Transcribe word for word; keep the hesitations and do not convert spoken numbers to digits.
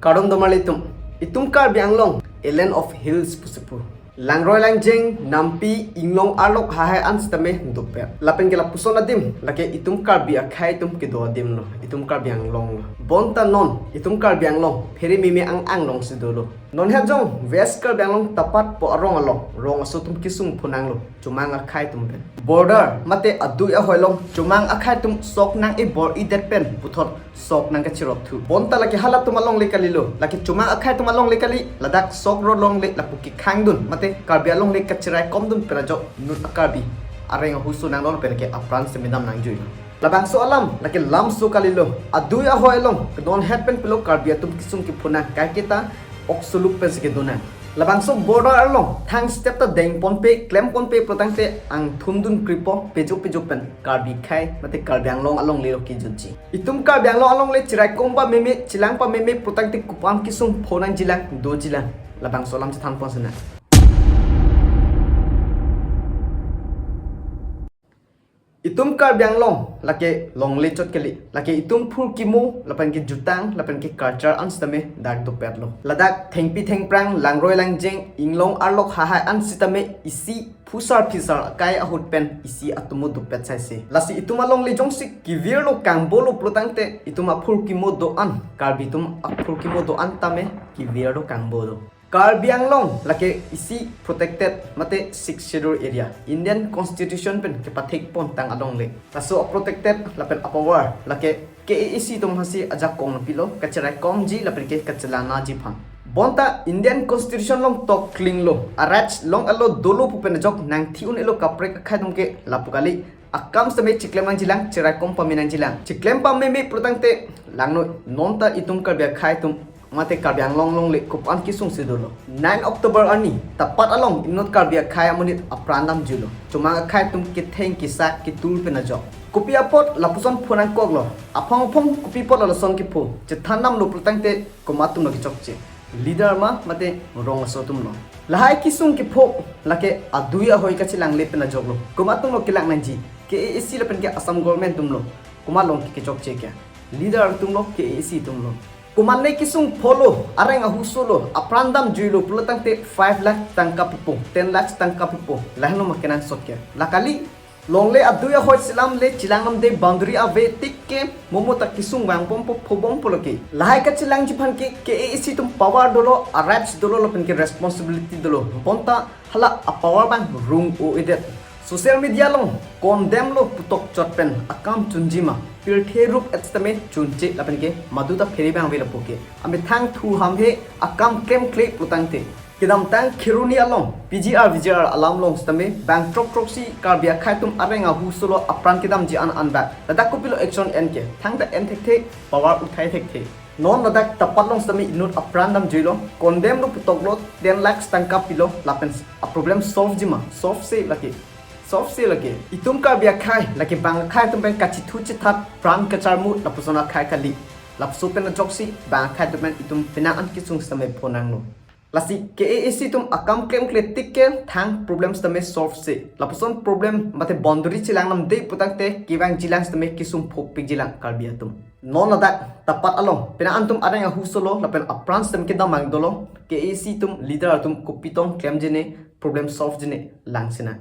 Kardom domarli atum, itum Karbi Anglong, a land of hills pusi pu. Langroi langjeng, nampi, inglong arlok hahai an sitame dopet. Lapen ke lapuson adim, lake itum Karbi akhei atum kedo adim lo, itum Karbi Anglong lo. Bonta non, itum Karbi Anglong, phere meme ang ang alongsi dolo. Non het jong, West Karbi Anglong tapatpo arong along, rong aso atum kesung phonanglo, chomang akhei atum pen. Border, mate adui ahoi along, chomang akhei atum sok nang-e bor-idet pen, puthot sok nangkachirop thu. Bonta lake halatum alongle kalilo, lake chomang akhei atum alongle kali, ladak sok ro longle lapu kekhangdun, mate Karbi alongle kachiraikomdun pen ajok inut a-Karbi areng ahuso nanglo pen ke apran semedam nangjuilo. Labangso alam, lake lamso kalilo, adui ahoi along, kedon het pen pulo Karbi atum kesung kephonang, kaiketa oksoluk pensi kedonang. Labangso border along, thang step ta dengponpe, klemponpe pulotangte angthumdun kripo, pejok pejok pen, Karbi akhei, mate Karbi Anglong alongle lo kejutji. Itum Karbi Anglong alongle chiraikom pameme, chelang pameme pulotangte kopi-an kesung phonangjilang, dojilang. Labangso alam chethanpon sena. Itum Karbi Anglong, lake longle chot kali, lake itum phurkimo, lapen ke jutang, lapen ke culture an sitame dak dopetlo. Ladak thengpi thengphrang, langroi langjeng, inglong arlok hahai an sitame isi phusar phisar akai ahut pen isi atomo dopet saise. Lasi itum alongle jongsi kevirlo kangbolo pulotangte itum aphurkimo do-an, Karbi atum aphurkimo do-an tame kevirlo kangbolo. Karbi Anglong lake isi protected mate Sixth Schedule area, Indian Constitution pen kepathekpontang alongle. Laso a-protected lapen a-power lake K A A C atum hasi ajakong pilo, kachiraikomji lapen ke kachelangji aphan. Bonta Indian Constitution along tokling lo, a-rights long-etlo dolo pu pen ajok nangthi-un-elo kaprek akhei atum ke lapu kali. Akam sitame chiklem nangjilang, chiraikom pame nangjilang. Chiklem pameme pulotangte langno, nonta itum Karbi akhei atum mate Karbi Anglong alongle kopi-an kesungsi dolo. Nine October arni, tapat along inut Karbi akhei amonit apran damjuilo. Chomang akhei atum ketheng kesak ketul pen ajok. Kopi apot lapuson phonangkoklo. Aphong aphong kopi apot lason kepho. Chethan damlo pulotangte komat atumlo kechokche. Leader ma mate rong aso atumlo. Lahai kesung kepho lake adui ahoi kachelangle pen ajoklo. Komat atumlo kelang nangji. K A A C lapen ke Assam government atumlo. Komat along kechokche ke. Leader atumlo, K A A C atumlo. Komatne kesung pholo, areng ahuso lo, apran damjuilo pulotangte five lakh tangka pipo, ten lakh tangka pipo, lahenlo ma kenangsot ke. La kali, longle adui ahoi chelamle, chelang namde boundary ave tik ke, momo ta kesung vangbompo phobompo lo ke. Lahai kachelangji aphan ke, K A A C atum power dolo, a-rights dolo lapen ke responsibility dolo. Bonta hala a-power abang rung-o-edet. Social media along condemn lo putok chot pen akam chunji ma. Pirthe rup et sitame chunche lapen ke maduta phere abang avelo puke. Amethang thu hamhe akam klemkle pulotangte. Kedamtang Kheroni along P G R V G R alam along sitame bang throk throksi Karbi akhei atum areng ahuso lo apran kedamji an an bak. Ladak kopilo action en ke. Thangta en thekthe, power uthai thekthe. Non ladak tapat along sitame inut apran damjuilo, condemn lo putoklo, ten lakhs tangka pilo, lapen a-problem solve ji ma, solve se lake, solve se lake. Itum Karbi akhei, lake bang akhei atum pen kachithu chithat, pran kacharmu, lapuson akhei kali. Lapuson pen ajoksi, bang akhei atum pen itum penang an kesung sitame phonanglo. Lasi K A A C atum akam klemkle tik ke thang problem sitame solve se. Lapuson problem mate boundary chelang namde pulotangte kevang jilang sitame kesung phopik jilang Karbi atum. Non ladak tapat along penang an atum areng ahuso lo lapen apran sitame kedam mang dolo, K A A C atum leader atum kopi tong klemjine, problem solve jine lang sena.